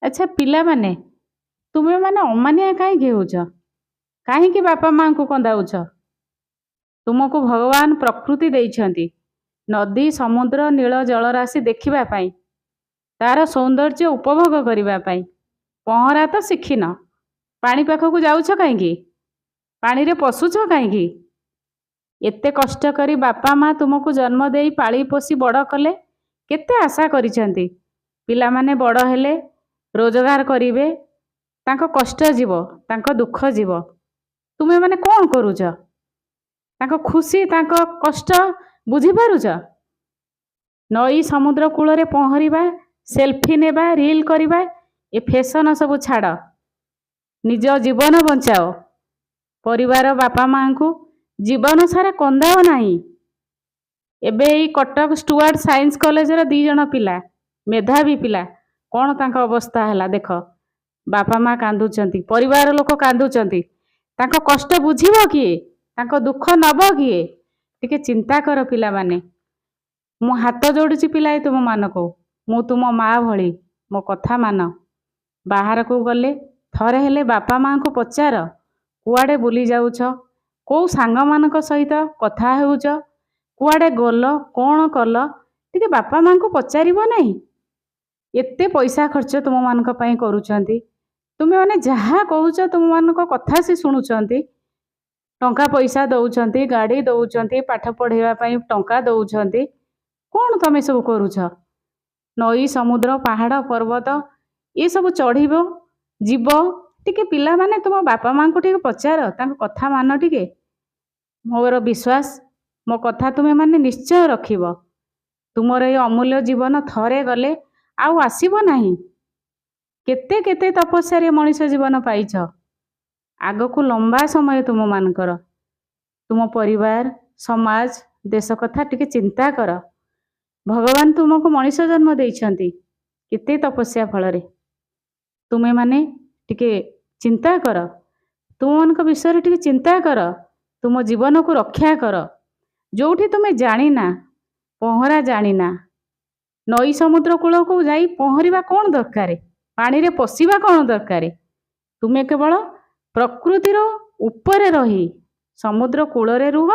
ଆଚ୍ଛା ପିଲାମାନେ, ତୁମେମାନେ ଅମାନିଆ କାହିଁକି ହେଉଛ? କାହିଁକି ବାପା ମାଆଙ୍କୁ କନ୍ଦାଉଛ? ତୁମକୁ ଭଗବାନ ପ୍ରକୃତି ଦେଇଛନ୍ତି ନଦୀ, ସମୁଦ୍ର, ନୀଳ ଜଳରାଶି ଦେଖିବା ପାଇଁ, ତାର ସୌନ୍ଦର୍ଯ୍ୟ ଉପଭୋଗ କରିବା ପାଇଁ। ପହଁରା ତ ଶିଖିନ, ପାଣି ପାଖକୁ ଯାଉଛ କାହିଁକି? ପାଣିରେ ପଶୁଛ କାହିଁକି? ଏତେ କଷ୍ଟ କରି ବାପା ମା ତୁମକୁ ଜନ୍ମ ଦେଇ ପାଳି ପୋଷି ବଡ଼ କଲେ, କେତେ ଆଶା କରିଛନ୍ତି ପିଲାମାନେ ବଡ଼ ହେଲେ ରୋଜଗାର କରିବେ, ତାଙ୍କ କଷ୍ଟ ଯିବ, ତାଙ୍କ ଦୁଃଖ ଯିବ। ତୁମେମାନେ କ'ଣ କରୁଛ? ତାଙ୍କ ଖୁସି, ତାଙ୍କ କଷ୍ଟ ବୁଝିପାରୁଛ? ନଈ ସମୁଦ୍ର କୂଳରେ ପହଁରିବା, ସେଲ୍ଫି ନେବା, ରିଲ୍ କରିବା, ଏ ଫେସନ ସବୁ ଛାଡ଼। ନିଜ ଜୀବନ ବଞ୍ଚାଅ। ପରିବାର ବାପା ମାଆଙ୍କୁ ଜୀବନ ସାରା କନ୍ଦାଅ ନାହିଁ। ଏବେ ଏଇ କଟକ ଷ୍ଟୁଆର୍ଟ ସାଇନ୍ସ କଲେଜର 2 ଜଣ ପିଲା, ମେଧାବୀ ପିଲା, କ'ଣ ତାଙ୍କ ଅବସ୍ଥା ହେଲା ଦେଖ। ବାପା ମା କାନ୍ଦୁଛନ୍ତି, ପରିବାର ଲୋକ କାନ୍ଦୁଛନ୍ତି। ତାଙ୍କ କଷ୍ଟ ବୁଝିବ କିଏ? ତାଙ୍କ ଦୁଃଖ ନବ କିଏ? ଟିକେ ଚିନ୍ତା କର ପିଲାମାନେ। ମୁଁ ହାତ ଯୋଡ଼ୁଛି ପିଲାଏ ତୁମମାନଙ୍କୁ, ମୁଁ ତୁମ ମା ଭଳି, ମୋ କଥା ମାନ। ବାହାରକୁ ଗଲେ ଥରେ ହେଲେ ବାପା ମାଆଙ୍କୁ ପଚାର, କୁଆଡ଼େ ବୁଲି ଯାଉଛ, କେଉଁ ସାଙ୍ଗମାନଙ୍କ ସହିତ କଥା ହେଉଛ, କୁଆଡ଼େ ଗଲ, କ'ଣ କଲ, ଟିକେ ବାପା ମାଆଙ୍କୁ ପଚାରିବ ନାହିଁ? ଏତେ ପଇସା ଖର୍ଚ୍ଚ ତୁମମାନଙ୍କ ପାଇଁ କରୁଛନ୍ତି। ତୁମେମାନେ ଯାହା କହୁଛ ତୁମମାନଙ୍କ କଥା ସେ ଶୁଣୁଛନ୍ତି। ଟଙ୍କା ପଇସା ଦେଉଛନ୍ତି, ଗାଡ଼ି ଦେଉଛନ୍ତି, ପାଠ ପଢ଼େଇବା ପାଇଁ ଟଙ୍କା ଦେଉଛନ୍ତି। କ'ଣ ତମେ ସବୁ କରୁଛ? ନଈ, ସମୁଦ୍ର, ପାହାଡ଼, ପର୍ବତ ଏସବୁ ଚଢ଼ିବ, ଯିବ, ଟିକେ ପିଲାମାନେ ତୁମ ବାପା ମାଆଙ୍କୁ ଟିକେ ପଚାର, ତାଙ୍କ କଥା ମାନ ଟିକେ। ମୋର ବିଶ୍ୱାସ, ମୋ କଥା ତୁମେମାନେ ନିଶ୍ଚୟ ରଖିବ। ତୁମର ଏଇ ଅମୂଲ୍ୟ ଜୀବନ ଥରେ ଗଲେ ଆଉ ଆସିବ ନାହିଁ। କେତେ କେତେ ତପସ୍ୟାରେ ମଣିଷ ଜୀବନ ପାଇଛ। ଆଗକୁ ଲମ୍ବା ସମୟ ତୁମମାନଙ୍କର। ତୁମ ପରିବାର, ସମାଜ, ଦେଶ କଥା ଟିକେ ଚିନ୍ତା କର। ଭଗବାନ ତୁମକୁ ମଣିଷ ଜନ୍ମ ଦେଇଛନ୍ତି କେତେ ତପସ୍ୟା ଫଳରେ। ତୁମେମାନେ ଟିକେ ଚିନ୍ତା କର, ତୁମମାନଙ୍କ ବିଷୟରେ ଟିକେ ଚିନ୍ତା କର, ତୁମ ଜୀବନକୁ ରକ୍ଷା କର। ଯୋଉଠି ତୁମେ ଜାଣିନା, ପହଁରା ଜାଣିନା, ନଈ ସମୁଦ୍ର କୂଳକୁ ଯାଇ ପହଁରିବା କ'ଣ ଦରକାର? ପାଣିରେ ପଶିବା କ'ଣ ଦରକାର? ତୁମେ କେବଳ ପ୍ରକୃତିର ଉପରେ ରହି ସମୁଦ୍ର କୂଳରେ ରୁହ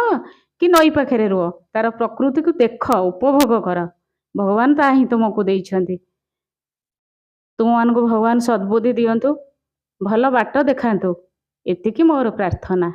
କି ନଈ ପାଖରେ ରୁହ, ତାର ପ୍ରକୃତିକୁ ଦେଖ, ଉପଭୋଗ କର। ଭଗବାନ ତାହା ହିଁ ତୁମକୁ ଦେଇଛନ୍ତି। ତୁମମାନଙ୍କୁ ଭଗବାନ ସଦ୍ବୁଦ୍ଧି ଦିଅନ୍ତୁ, ଭଲ ବାଟ ଦେଖାନ୍ତୁ, ଏତିକି ମୋର ପ୍ରାର୍ଥନା।